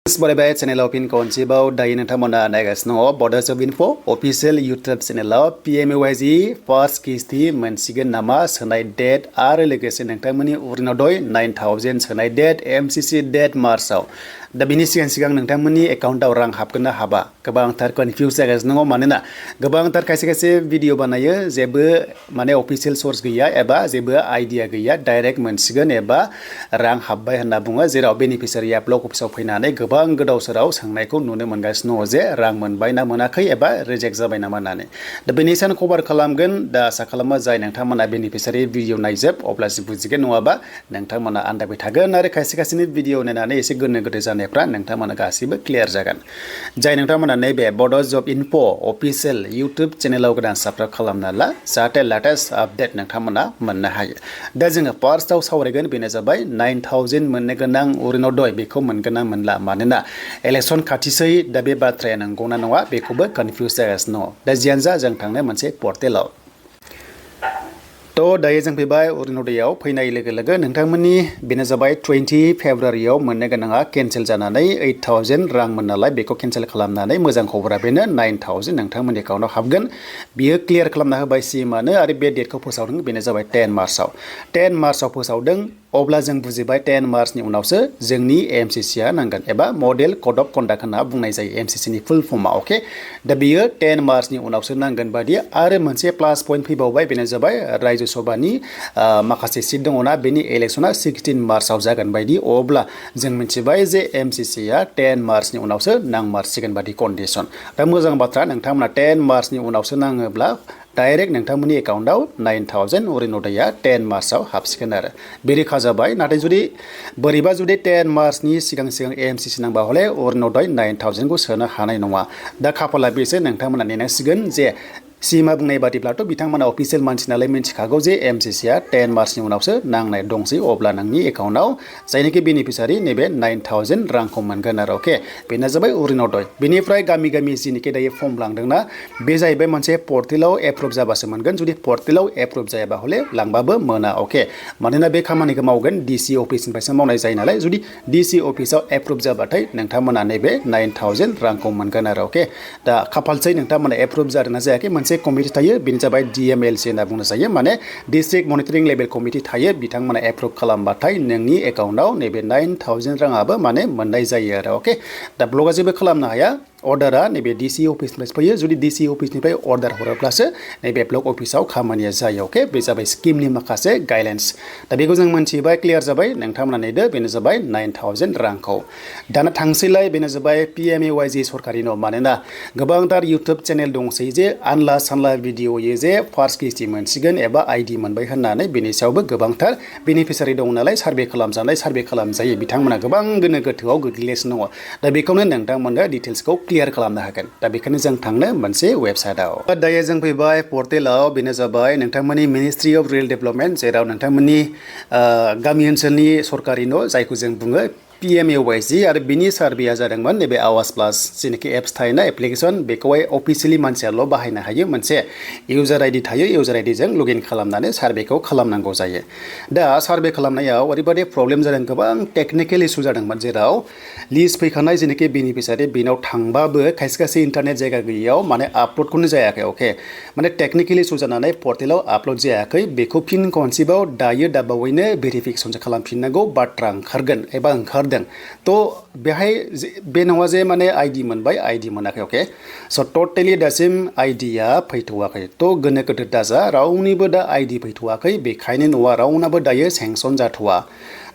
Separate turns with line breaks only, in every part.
Spotify channel pin konsibaw dayin nangtamona nagasno Bodo info official YouTube channel PMAY-G first kisti mansigen nama senai date are legasi nangtamani Orunodoi 9000 senai date MCC date Marsau da bini sigang nangtamani account rang habkena haba goबांथार confuse जागासिनो मानोना गोबांथार खायसे video बानायो जेबो माने official source गैया एबा जेबो आइडिया गैया डाइरेक्ट मोनसिगोन एबा रां हाबबाय होनना बुङो जेराव बेनिफिशियारिया ब्लक अफिसाव फैनानै गोबां गोदाव सोराव सोंनायखौ नुनो मोनगासिनो जे रां मोनबाय ना मोनाखै एबा रिजेक्ट जाबाय नामा होननानै दा बेनि सायाव कभार खालामगोन दा आसा खालामो जाय नोंथांमोना बेनिफिशियारि भिडिअ नायजोब अब्लासो बुजिगोन नङाबा नोंथांमोना आन्दायबाय थागोन आरो खायसे भिडिअ नायनानै एसे गोनो गोथो जानायफ्रा नोंथांमोना गासिबो क्लियार जागोन जाय नोंथांमोना नैबे बड' जब इनफो अफिशियल इउटुब चेनेलाव गोदान साबस्क्राइब खालामना ला जाहाथे लेटेस्ट आपडेट नोंथांमोना मोननो हायो दा जोङो फार्स्टआव सावरायगोन बेनो जाबाय 9000 मोननो गोनां अरुणोदय बेखौ मोनगोन ना मोनला मानोना इलेक्शन खाथिसै दा बे बाथ्राया नंगौना नङा बेखौबो कनफ्यूज जागासिनो दा जियानो जा जों थांनो मोनसे पर्टेलाव तो दायो जों फैबाय अरुणोदयाव फैनाय लोगो लोगो नोंथांमोननि बेनो जाबाय 20 फेब्रुवारियाव मोननो गोनाङा केन्सेल जानानै 8000 रां मोन नालाय बेखौ केन्सेल खालामनानै मोजां खबरा बेनो 9000 नोंथांमोननि एकाउन्टाव हाबगोन बियो क्लियार खालामना होबाय सिमानो आरो बे डेटखौ फोसावदों बेनो जाबाय 10 मार्चआव 10 मार्चआव फोसावदों अब्ला जों बुजिबाय 10 मार्चनि उनावसो जोंनि एमसीसीआ नांगोन एबा मडेल कोड अफ कन्डाक्ट होनना बुंनाय जायो एमसीसीनि फुल फर्मआ ओके दा बियो 10 मार्चनि उनावसो नांगोन बादि आरो मोनसे प्लास पॉइंट फैबावबाय बेनो जाबाय राज्य सभानि माखासे सीट दङना बेनि इलेक्शना 16 मार्चआव जागोन बायदि अब्ला जों मिथिबाय जे एमसीसीआ 10 मार्चनि उनावसो नांमारसिगोन बादि कन्डिशन दा मोजां बाथ्रा नोंथांमोना 10 मार्चनि उनावसो नाङोब्ला डाइरेक्ट नोंथांमोननि एकाउन्टाव 9000 अरुणोदया 10 मार्चआव हाबसिगोन आरो बेरेखा जाबाय नाथाय जुदि बोरैबा जुदि 10 मार्चनि सिगां एमसीसी नांबा हले अरुणोदय 9000 खौ सोनो हानाय नङा दा खाफाला बेसो नोंथांमोना नेनांसिगोन जे सीमा बुंनाय बादिब्लाथ' बिथांमोना अफिसियेल मानसि नालाय मिन्थिखागौ जे एमसीसीआ 10 मार्चनि उनावसो नांनाय दंसै अब्ला नोंनि एकाउन्टाव जायनाखि बेनिफिशियारि नैबे 9000 रांखौ मोनगोन आरो अके बेनो जाबाय अरुणोदय बेनिफ्राय गामि जिनिखि दायो फर्म लांदोंना बे जाहैबाय मोनसे पर्टेलाव एप्रुभ जाबासो मोनगोन जुदि पर्टेलाव एप्रुभ जायाबा हले लांबाबो मोना अके मानोना बे खामानिखौ मावगोन डीसी अफिसनिफ्रायसो मावनाय जायो नालाय जुदि डीसी अफिसाव एप्रुभ जाबाथाय नोंथांमोना नैबे 9000 रांखौ मोनगोन आरो अके दा खाफालसै नोंथांमोना एप्रुभ जादोंना जायाखै मोनसे कमिटि थायो बेनो जाबाय DMLC होनना बुंनो जायो माने डिस्ट्रिक्ट मनिटरिं लेभेल कमिटि थायो बिथांमोना एप्रुभ खालामबाथाय नोंनि एकाउन्टाव नैबे 9000 राङाबो माने मोननाय जायो आरो अके दा ब्लकआ जेबो खालामनो हाया अर्डारा नैबे डीसी अफिसनिफ्राय फैयो जुदि डीसी अफिसनिफ्राय अर्डार हरोब्लासो नैबे ब्लक अफिसाव खामानिया जायो अके बे जाबाय स्किमनि माखासे गाइडलाइन्स दा बेखौ जों मोनथिबाय क्लियार जाबाय नोंथांमोना नायदो बेनो जाबाय 9000 रांखौ दाना थांसैलाय बेनो जाबाय PMAY-G सरकारि न' मानोना गोबांथार इउटुब चेनेल दंसै जे आनला सानला भिडिअ होयो जे फार्स्ट किस्ति मोनसिगोन एबा आइडि मोनबाय होननानै बेनि सायावबो गोबांथार बेनिफिशियारि दं नालाय सार्भे खालामजायो बिथांमोना गोबां गोनो गोथोआव गोग्लैगासिनो दङ दा बेखौनो नोंथांमोननो डिटेल्सखौ क्लियार खालामनो हागोन दा बेखायनो जों थांनो मोनसे वेबसाइटआव दायो जों फैबाय पर्टेलाव बेनो जाबाय नोंथांमोननि मिनिस्ट्रि अफ रुरेल डेभेलपमेन्ट जेराव नोंथांमोननि गामि ओनसोलनि सरकारि न' जायखौ जों बुङो PMAY-G आरो बिनि सार्भेया जादोंमोन नैबे आवाज प्लास जेनाखि एप्स थायोना एप्लिकेसन बेखौहाय अफिसियेलि मानसियाल' बाहायनो हायो मोनसे इउजार आइडि थायो इउजार आइडिजों लगइन खालामनानै सार्भेखौ खालामनांगौ जायो दा सार्भे खालामनायाव ओरैबायदि प्रब्लेम जादों गोबां टेक्निकेल इशु जादोंमोन जेराव लिस्ट फैखानाय जेनाखि बेनिफिशियारि बेनाव थांबाबो खायसे इन्टारनेट जायगा गैयैयाव माने आपल'डखौनो जायाखै अके माने टेक्निकेल इशु जानानै पर्टेलाव आपल'ड जायाखै बेखौ फिन खनसेबाव दायो दाबावैनो भेरिफिकेसन खालामफिननांगौ बाथ्रा ओंखारगोन एबा ओंखारदों तो बेहाय बे नङा जे माने आइडि मोनबाय आइडि मोनाखै अके स' टटेलि दासिम आइडिया फैथ'वाखै तो गोनो गोथो दाजा रावनिबो दा आइडि फैथ'वाखै बेखायनो न'आ रावनाबो दायो सेंसन जाथ'वा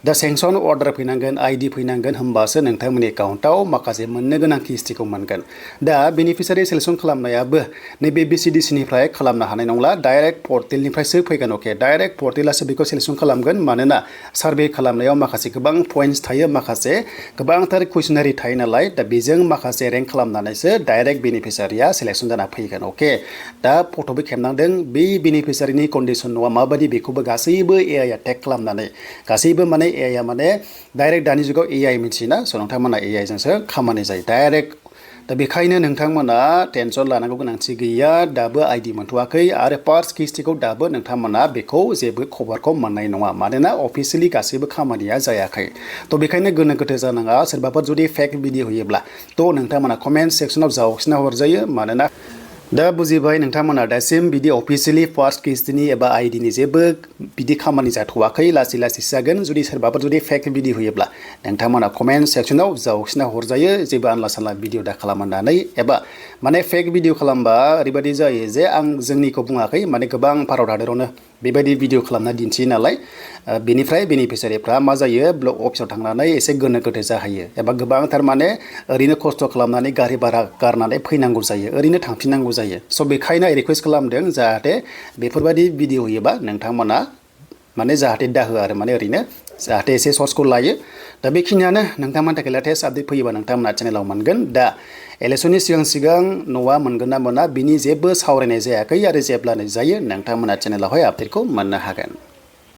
दा सेंसन अर्डार फैनांगोन आइडि फैनांगोन होमबासो नोंथांमोननि एकाउन्टाव माखासे मोननो गोनां किस्तिखौ मोनगोन दा बेनिफिशियारि सेलेक्सन खालामनायाबो नैबे BCDC-निफ्राय खालामनो हानाय नंला डाइरेक्ट पर्टेलनिफ्रायसो फैगोन अके डाइरेक्ट पर्टेलासो बेखौ सेलेक्सन खालामगोन मानोना सार्भे खालामनायाव माखासे गोबां पइन्ट्स थायो माखासे गोबांथार कुइसनारि थायो नालाय दा बेजों माखासे रेंक खालामनानैसो डाइरेक्ट बेनिफिशियारिया सेलेक्सन जाना फैगोन अके दा फट'बो खेबनांदों बे बेनिफिशियारिनि कन्डिसन नङा माबायदि बेखौबो गासैबो AI टेक खालामनानै गासैबो माने AI माने डाइरेक्ट दानि जुगाव AI मिथियोना स' नोंथांमोना AI जोंसो खामानि जायो दा बेखायनो नोंथांमोना टेनसन लानांगौ गोनांथि गैया दाबो आइडि मोनथ'वाखै आरो फार्स्ट किस्तिखौ दाबो नोंथांमोना बेखौ जेबो खबरखौ मोननाय नङा मानोना अफिसियेलि गासैबो खामानिया जायाखै थ' बेखायनो गोनो गोथो जानाङा सोरबाफोर जुदि फेक भिडिअ होयोब्ला थ' नोंथांमोना कमेन्ट सेक्सनाव जावखिना हरजायो मानोना दा बुजिबाय नोंथांमोना दासिम बिदि अफिसियेलि फार्स्ट किस्तिनि एबा आइडिनि जेबो बिदि खामानि जाथ'वाखै लासै लासै जागोन जुदि सोरबाफोर जुदि फेक भिडिअ होयोब्ला नोंथांमोना कमेन्ट सेक्सनाव जावखिना हरजायो जेबो आनला सानला भिडिअ दा खालामनानै एबा माने फेक भिडिअ खालामबा ओरैबायदि जायो जे आं जोंनिखौ बुङाखै माने गोबां भारत हादरावनो बेबायदि भिडिअ खालामना दिन्थियो नालाय बेनिफ्राय बेनिफिसियारिफ्रा मा जायो ब्लक अफिसाव थांनानै एसे गोनो गोथो जाहैयो एबा गोबांथार माने ओरैनो खस्थ' खालामनानै गारि भारा गारनानै फैनांगौ जायो ओरैनो थांफिननांगौ जायो स' बेखायनो रिकुवेस्ट खालामदों जाहाथे बेफोरबायदि भिडिअ होयोबा नोंथांमोना माने जाहाथे दाहोआ आरो माने ओरैनो जाहाथे एसे सर्सखौ लायो दा बेखिनियानो नोंथांमोननि थाखाय लेटेस्ट आपडेट फैयोबा नोंथांमोना चेनेलाव मोनगोन दा इलेक्सननि सिगां न'आ मोनगोन ना मोना बिनि जेबो सावरायनाय जायाखै आरो जेब्लानो जायो नोंथांमोना चेनेलावहाय आपडेटखौ मोननो हागोन।